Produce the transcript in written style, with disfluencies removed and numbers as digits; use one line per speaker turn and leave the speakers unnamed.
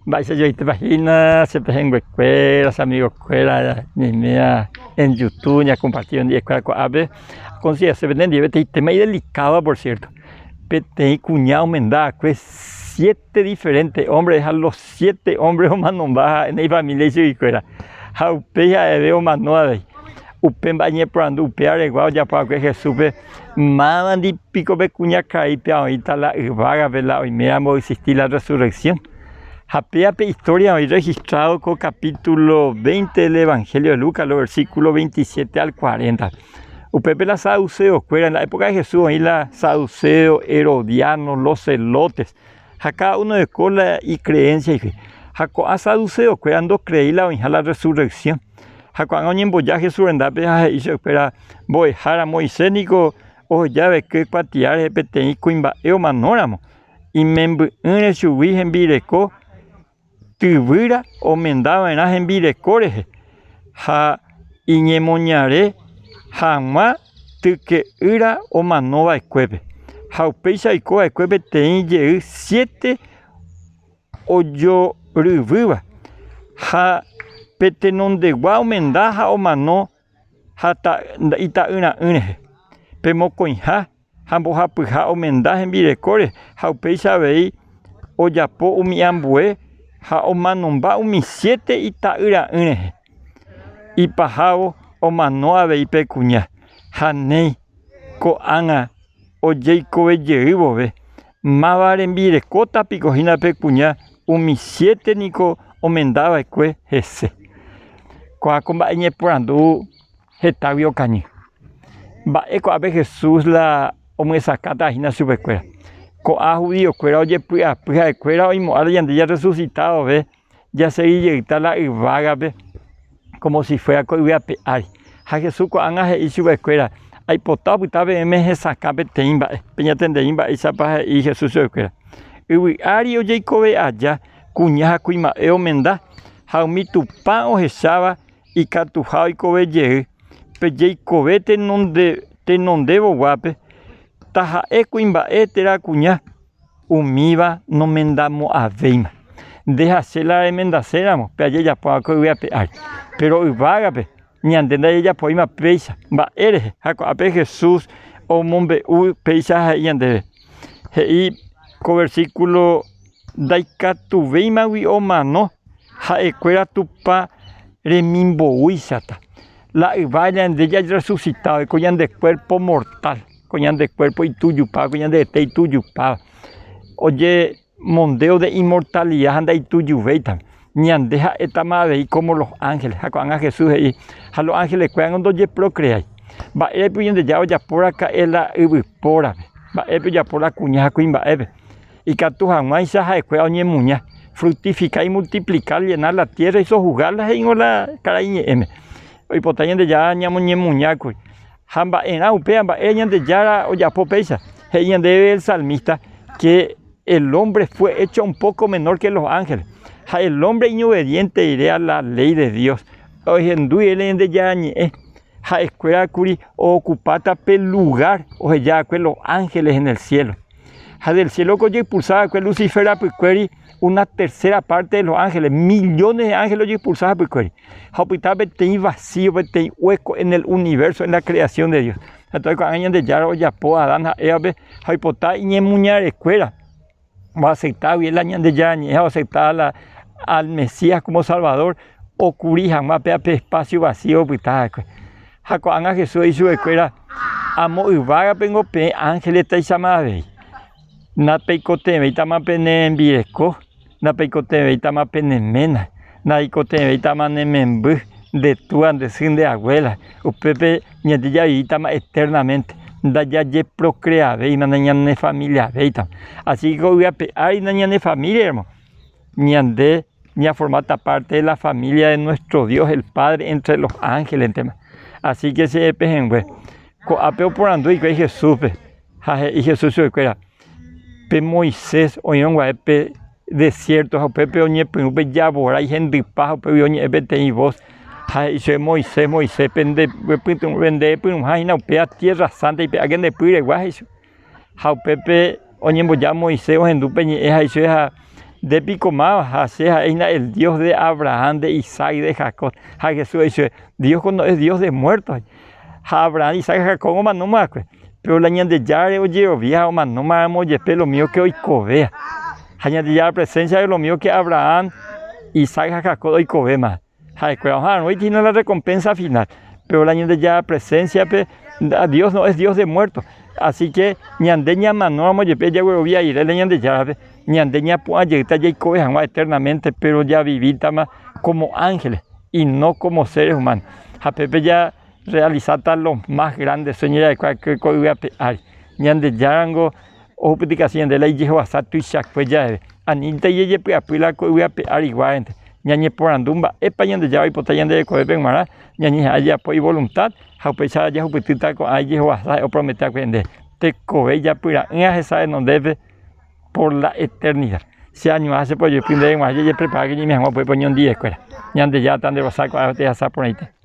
Mba'éicha joaitépa hína che pehẽnguekuéra, che amigokuéra ñaiméva en YouTube ñakomparti hendivekuéra ko'ápe. Akonsiderase penendive peteĩ tema idelicadova por cierto. Peteĩ kuña omenda va'ekue siete diferente hombre ha los siete hombre omanomba ha'e ifamilia ichuguikuéra. Ha upéi ha'eve omano avei. Upe mba'e ñeporandu upéva regua ojapo va'ekue Jesúspe, mávandi piko pe kuñakaípe oĩta la yvágape la oiméramo oexisti la rresurreksión? Ha péva pe istória oĩ rrehistrádo ko kapítulo 20 del Evanhélio de Lucas, lo versíkulo 27 al 40. Upépe la saduseokuéra, en la époka de Jesús oĩ la saduséo, herodiano, los zelotes, ha káda uno oiko la ikreénsia ife. Ha ko'ã saduseokuéra ndokreéi la oĩha la rresurreksión. Ha ko'ág̃a oñemboja Jesús rendápe ha he'i chupekuéra, Mbo'ehára, Moisés niko oheja va'ekue kuatia rehe peteĩ kuimba'e omanóramo, imemby'ỹre chugui hembireko tyvýra omenda va'erã hembireko rehe ha iñemoñare hag̃ua tyke'ýra omano va'ekuépe. Ha upéicha oiko va'ekue peteĩ jey siete ojoryvýva, ha pe tenondegua omenda ha omano ha ita'yra'ỹ rehe, pe mokõiha ha mbohapyha omenda hembirekóre ha upéicha avei ojapo umi ambue ha omanomba umi siete ita'yra'ỹ rehe. Ipahávo omano avei pe kuña, ha néi, ko'ág̃a ojeikove jey vove, máva rembirekóta piko hína pe kuña umi siete niko omenda va'ekue hese. Ko'ã ko mba'e ñeporandu hetágui okañy. Mba'e ko'ápe Jesús la omyesakãta hína chupekuéra. Ko'ã judiokuéra ojepy'apy ha'ekuéra oimo'ã la ñande jarresusita vove jasegi jeyta la yvágape kómo si fuéra ko yvy ape ári. Ha Jesús ko'ág̃a he'i chupekuéra, Aipota opyta peẽme hesakã peteĩ mba'e. Peñatendei mba'éichapa he'i Jesús chupekuéra. Yvy ári ojeikove aja kuña ha kuimba'e omenda, ha umi Tupã ohecháva ikatuha oikove jey pe jeikove tenondevoguápe, taha'e kuimba'e térã kuña, umíva nomendamo'ãvéima. Nde ha che la remendaséramo pe ajejapóva ko yvy ape ári. Péro yvágape ñande ndajajapovéima péicha. Mba'e rehe? Ha ko'ápe Jesús omombe'u péicha he'i ñandéve. He'i ko versíkulo ndaikatuvéimagui omano ha'ekuéra Tupã remimboúichata. La yvága ñande jarresusitave ko ñande kuérpo mortál. Ko ñande cuerpo itujupáva, ko ñande rete itujupáva, oñemondévo de inmortalidad ha ndaitujuvéita. Ñande ha'étama avei como los ángeles. Ha ko'ág̃a Jesús he'i, ha los ángeles-kuéra ndojeprocreái. Mba'érepa Ñandejára ojapo raka'e la yvypórape? Mba'érepa ojapo la kuña ha kuimba'épe? Ikatu hag̃uáicha ha'ekuéra oñemuña, fructificar y multiplicar, llenar la tierra y sojuzgarla he'íngo la karai ñe'ẽme. Oipota Ñandejára ñamoñemuñákuri. Ha mba'erã upéva, mba'e Ñandejára ojapo péicha? He'i ñandéve el salmista que el hombre fue hecho un poco menor que los ángeles. Ha el hombre iñobediente rire a la ley de Dios, ohendu rire Ñandejára ñe'ẽ, ha'ekuéra kuri ookupáta pe lugar oheja va'ekue los ángeles en el cielo. Ha del cielo ko ojeexpulsa va'ekue Lucifer rapykuéri una tercera parte de los ángeles, millones de ángeles ojeexpulsa hapykuéri. Ha opyta peteĩ vacío, peteĩ hueco en el universo, en la creación de Dios. Entonces ko'ág̃a Ñandejára ojapo Adán ha Évape ha oipota iñemuñarekuéra oacepta guive la Ñandejára ñe'ẽ ha oacepta la al Mesías como Salvador okuri hag̃ua péva pe espacio vacío opyta va'ekue. Ha ko'ág̃a Jesús he'i chupekuéra, Amo yvágapengo peẽ ángeles taichama avei. Napeikotevẽitama pene rembireko, napeikotevẽitama pene ména, naikotevẽitama ne memby, nde túa, nde sy, nde abuela. Upépe ñande javivíntama eternamente, ndajajeprocreavéima, nañanefamiliavéitama. Así que ko yvy ape ári nañanefamiliaramo, ñande ñaformáta parte de la familia de nuestro Dios el Padre entre los ángelesntema. Así que che pehẽngue, ko'ápe oporandu hikuái Jesúspe. Ha he'i Jesús chupekuéra, Pe Moisés oĩrõ guare pe desiérto ha upépe oñepyrũ pe javorái hendypa ha upégui oñe'ẽ peteĩ vos ha he'i chupe, Moisés, Moisés, pende pytũha hína upéva Tierra Santa ipe'áke nde py regua, he'i chupe. Ha upépe oñemboja Moisés ohendu pe ñe'ẽ ha he'i chupe ha. Nde piko máva? Ha che ha'e hína el Dios de Abraham, de Isaac, de Jacob. Ha Jesús he'i chupe, Dios ko no es Dios de muertos. Ha Abraham, Isaac ha Jacob omanóma va'ekue. Péro la Ñandejárare ojerovia ha omanómaramo jepe lo mío ke oikovea. Ha Ñandejára presénsiape lo mío ke Abraham, Isaac ha Jacob oikovéma. Ha'ekuéra oha'arõiti hína la recompensa final. Péro la Ñandejára presénsiape, Dios no es Dios de muertos. Así que ñande ñamanóramo jepe jaguerovia rire la Ñandejárape, ñande ñapu'ã jeýta jaikove hag̃ua eternamente, péro javivítama como ángeles y no como seres humanos. Ha pépe ja realizáta los más grandes sueños ja'ekuaa ko yvy ape ári. Ñandejárango ohupytykasi ñande la ijehovasa tuichakue javeve. Anínte jajepy'apy la ko yvy ape áriguarente. Ñañeporandu mba'épa Ñandejára oipota ñande rekovépe g̃uarã, ñañeha'ã jajapo ivoluntad ha upéicha jahupytýta ko'ã ijehovasa ha'e opromete va'ekue ñandéve. Tekove ijapyra'ỹva hesa renondépe por la eternidad. Che añuã ha che pojepy ndéve g̃uarã jajepreparáke ñaime hag̃ua upépe oñondivekuéra. Ñandejára tanderosa ko'ág̃a jahasa porãite.